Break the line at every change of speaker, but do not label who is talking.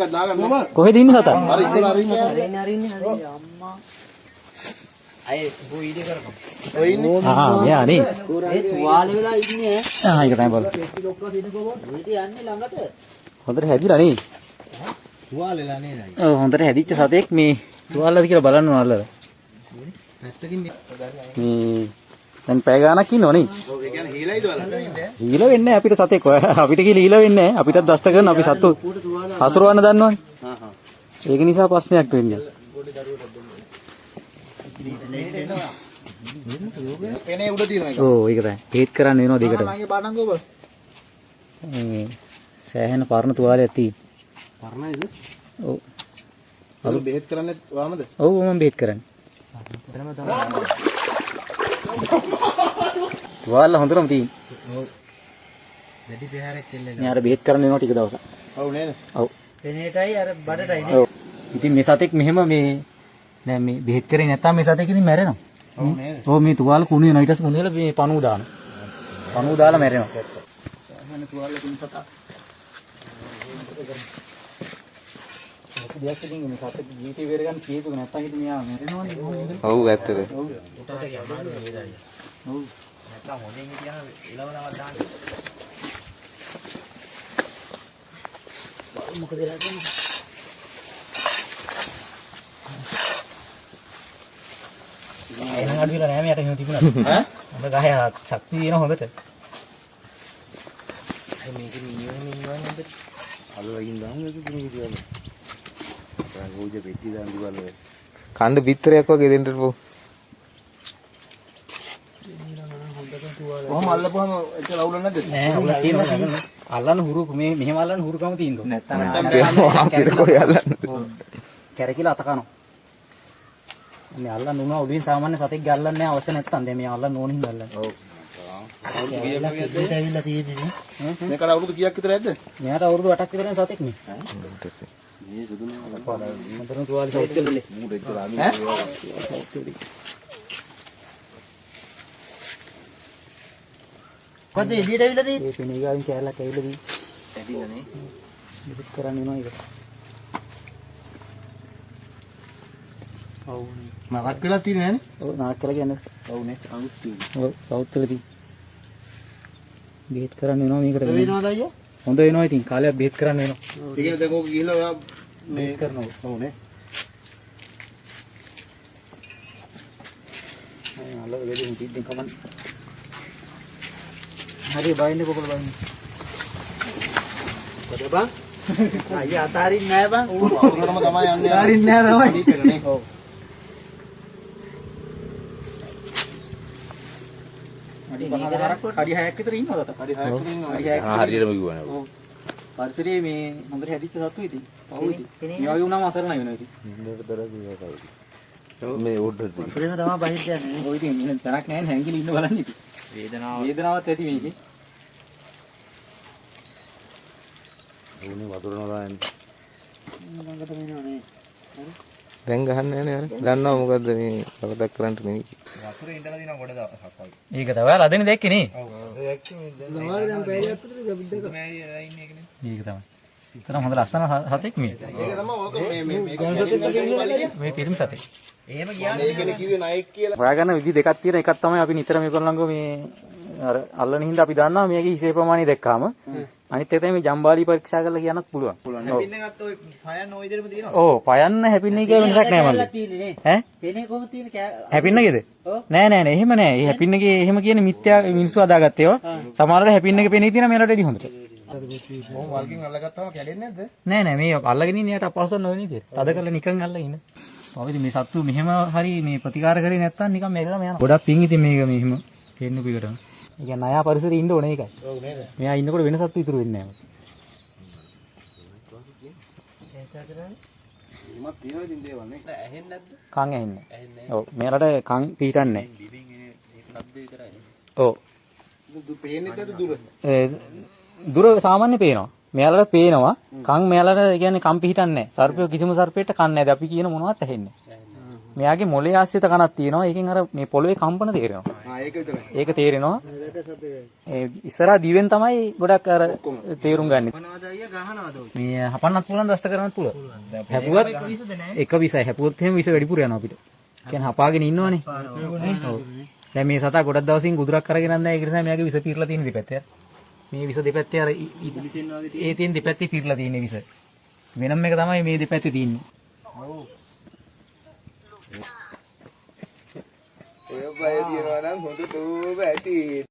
එකක් දාගන්න.
කොහෙද ඉන්නේ සතා?
අර ඉස්සර අර ඉන්න.
හරින්න හරින්න අම්මා.
අය වීඩියෝ කරපන්.
ඔය ඉන්නේ.
ආ මෙයා නේ.
ඒ තුවාලේ වෙලා ඉන්නේ ඈ.
ආ ඒක තමයි බලන්න.
ඔය ඉතින් යන්නේ ළඟට.
හොඳට හැදිලා නේ.
තුවාලෙලා නේද අයියා?
ඔව් හොඳට හැදිච්ච සතෙක් මේ තුවාලද කියලා බලන්න ඕන අල්ලලා.
පැත්තකින්
මේ දැන් පැය ගාණක් ඉන්නව නේ.
ඔව් ඒ කියන්නේ හීලයිද බලන්න.
හීල වෙන්නේ නැහැ අපිට සතෙක්. අපිට කියලා හීල වෙන්නේ නැහැ. අපිටත් දෂ්ට කරන අපි සතු හසුරවන්න දන්නවනේ.
හා හා.
ඒක නිසා ප්‍රශ්නයක් වෙන්නේ.
පෙනේ උඩ තියෙන එක.
ඔව් ඒක තමයි. බෙහෙත් කරන්න වෙනවා දෙකටම.
මගේ බානංගෝ බ.
මේ සෑහෙන පරණ තුවාලයක් තියෙන.
පරණයිද?
ඔව්.
අර බෙහෙත් කරන්නේ වාමද?
ඔව් මම බෙහෙත් කරන්නේ. තුවාල හොඳටම තියෙන.
ඔව්. දැඩි ප්‍රහාරයක් කෙල්ලලා.
මේ අර බෙහෙත් කරන්න වෙනවා ටික දවසක්.
ඔව් නේද?
ඔව්.
පෙනේටයි අර බඩටයි නේ.
ඔව්. ඉතින් මේ සතෙක් මෙහෙම මේ දැන් මේ බෙහෙත් කරේ නැත්තම් මේ සතෙක් ඉතින් මැරෙනවා.
ඔව් නේද?
ඔව් මේ තුවාල කුණු වෙනවා. ඊට පස්සේ කුණු වෙලා මේ පණුව දානවා. පණුව දාලා මැරෙනවා. සෑහෙන තුවාල තියෙන සතා. ලොකු දෙයක් ඉතින් මේ සතෙක් ජීවිතේ බේර ගන්න කීයක නැත්තම් ඉතින් මෙයා මැරෙනවනේ කොහොමද?
ඔව් ඇත්තට.
ඔව්. ඔව්.
නැත්තම් හොඳින් හිටියම එලවනවක් දාන්න.
මොකද වෙලා තියෙන්නේ?
එහෙනම් අඩු වෙලා නෑ මෙයාට එහෙම තිබුණා.
ඈ?
හොඳ ගහය ශක්තිය තියෙන හොඳට.
අය මේක මීයෝ ඉන්නවා නේද?
අල්ලගෙන දාන්න ඒක තුන කියලා. රෝජ පෙට්ටි දාන්න බලන්න. කණ්ඩ පිටරයක් වගේ දෙන්න පො.
කොහොම අල්ලපුවම එච්චර අවුල නැද්ද?
නෑ අවුලක් තියෙනවා. අල්ලන්න හුරු මේ මෙහෙම අල්ලන්න හුරුකම තියෙනවා.
නැත්තම්
අපිට කොහේ අල්ලන්නද?
කැරකිලා අත කනවා. මේ අල්ලන්න උනා ඔළුවෙන් සාමාන්‍ය සතෙක් ගල්ලන්නේ නෑ අවශ්‍ය නැත්තම්. දැන් මේ අල්ලන්න ඕන හින්දා අල්ලන්නේ.
ඔව්.
එළියට ඇවිල්ලා තියෙන්නේ නේ.
මේකට අවුරුදු කීයක් විතර ඇද්ද?
මෙයාට අවුරුදු 8ක් විතර යන සතෙක් නේ.
මේ සුදු නේ.
හොඳටම තුවාලේ සෞඛ්‍ය
මූට එච්චර
ඈ?
මොකද එළියට ඇවිල්ලා තියෙන්නේ?
ඒ පෙනේ ගාවින් කෑල්ලක් ඇවිල්ලා දී.
ඇදිලා නේ.
නිකුත් කරන්න වෙනවා ඒක.
ඔව්. නරක වෙලා තියෙන්නේ නෑනේ.
ඔව් නරක කරලා කියන්නේ.
ඔව් නේ.
ඔව් සවුත් වල දී. බෙහෙත් කරන්න වෙනවා මේකට.
හොඳ වෙනවද අයියා?
හොඳ වෙනවා ඉතින් කාලයක් බෙහෙත් කරන්න වෙනවා.
ඒ කියන්නේ දැන් ඕක ගිහිල්ලා ඔයා මේ
බෙහෙත් කරනවා.
ඔව් නේ.
අය අල්ලව දෙන්න ඉතින් කමන්න. හරි බයින්නේ කොකල බයින්නේ.
මොකද බං? අයියා අතාරින්නේ නෑ බං.
වතුරටම තමයි යන්නේ.
අතාරින්නේ නෑ තමයි.
ඒක නේ. ඔව්.
අඩි පහමාරක් අඩි 6ක් විතර ඉන්නවා තාත්තා.
හරි හයක් විතර ඉන්නවා.
අඩි 6ක්.
හරියටම කිව්වා නේ.
ඔව්. පරිසරයේ මේ හොඳට හැදිච්ච සත්තු ඉතින්. පව් ඉතින්. මේ වගේ වුණාම අසරණයි වෙනවා ඉතින්.
නින්දට තරක් ඉවරයි. මේ උඩට තියෙන.
වතුරේම තමයි බහින්න යන්නේ නේ.
ඔය ඉතින් ඉන්න තැනක් නැහැ නේ හැංගිලි ඉන්න බලන්න ඉතින්.
වේදනාව
වේදනාවක් ඇති මේකේ.
උනේ වතුර නෝරා යන්නේ.
ළඟට වෙනව නේ.
දැන් ගහන්න යන්නේ අර. දන්නවා මොකද්ද මේ කවදක් කරන්න නෙමෙයි.
වතුරේ ඉඳලා දිනා ගොඩ දවසක් වගේ.
ඒක තමයි ඔයාලා අදනේ දැක්කේ නේ.
දවල් දැන් පැය ගත්තද අපිට දැක.
මෑරිලා ඉන්නේ ඒකනේ.
මේක තමයි. තරම් හොඳ ලස්සන සතෙක් මේ.
ඒක තමයි ඕක මේ මේ මේක කැඩෙන්නේ
මේ පිරිමි සතෙක්.
එහෙම ගියාම
මේකනේ කිව්වේ නයෙක් කියලා.
හොයාගන්න විදි දෙකක් තියෙන එකක් තමයි අපි නිතර මේගොල්ලෝ ළඟ මේ අර අල්ලන හින්දා අපි දන්නවා මේකේ හිසේ ප්‍රමාණය දැක්කාම. අනිත් එක තමයි මේ ජම්බාලි පරීක්ෂා කරලා කියන්නත් පුළුවන්.
හැපින්න ගත්ත ඔය පයන්න ඔය විදිහටම තියෙනවා.
ඔව් පයන්න හැපින්නේ කියලා වෙනසක් නෑ මල්ලි.
තියෙන්නේ නේ.
ඈ
පෙනේ කොහොම තියෙන කෑ
හැපින්නගේද?
ඔව්.
නෑ නෑ නෑ එහෙම නෑ. ඒ හැපින්නගේ එහෙම කියන්නේ මිත්‍යා මිනිස්සු හදාගත්ත ඒවා. සමහරවල් හැපින්නගේ පෙනේ තියෙන මේලට වැඩි හොඳට.
කොහොම වල්කින් අල්ලගත්තාම කැඩෙන්නේ නැද්ද?
නෑ නෑ මේ අල්ලගෙන ඉන්නේ යාට අපහසුවක් නොවෙන විදියට. තද කරලා නිකන් අල්ලගෙන ඉන්න. ඔව් ඉතින් මේ සත්තු මෙහෙම හරි මේ ප්‍රතිකාර කරේ නැත්තම් නිකන් මැරිලාම යනවා. ගොඩක් පිං ඉතින් මේක මෙහෙම පෙන්නපු එකටම. ඒ කියන්නේ අයා පරිසරේ ඉන්න ඕනේ ඒකයි.
ඔව් නේද?
මෙයා ඉන්නකොට වෙන සත්තු ඉතුරු වෙන්නේ නෑ.
එහෙමත් තියෙනවා ඉතින් දේවල් නේ.
ඇහෙන්නේ නැද්ද?
කන් ඇහෙන්නේ නෑ. ඔව් මෙයාලට කන් පිහිටන්නේ නෑ.
බිමින් එන ඒ ශබ්ද විතරයි.
ඔව්.
දුර පේන්නේ නැද්ද දුර?
ඒ දුර සාමාන්‍ය පේනවා. මෙයාලට පේනවා. කන් මෙයාලට ඒ කියන්නේ කන් පිහිටන්නේ නෑ. සර්පයෝ කිසිම සර්පයෙක්ට කන් නෑ. අපි කියන මොනවත් ඇහෙන්නේ නෑ. මෙයාගේ මොලේ ආශ්‍රිත කනක් තියෙනවා. ඒකෙන් අර මේ පොළවේ කම්පන තේරෙනවා.
ආ ඒක විතරයි.
ඒක තේරෙනවා. ඒ ඉස්සරහා දිවෙන් තමයි ගොඩක් අර තේරුම් ගන්න.
මොනවද අයියා ගහනවද ඔය?
මේ හපන්නත් පුළුවන් දෂ්ට කරන්නත් පුළුවන්. හැපුවත් එක විසයි. හැපුවොත් එහෙම විස වැඩිපුර යනවා අපිට. කියන්නේ හපාගෙන ඉන්නවනේ. ඔව්. දැන් මේ සතා ගොඩක් දවසින් ගුදුරක් අරගෙන නැහැ. ඒක නිසා මෙයාගේ විස පීරලා තියෙන දෙපැත්තේ. මේ විස දෙපැත්තේ අර ඒ තියෙන දෙපැත්තේ පීරලා තියෙන විස. වෙනම එක තමයි මේ දෙපැත්තේ තියෙන්නේ.
ඔය බය තියනවා නම් හොඳටම ඇති.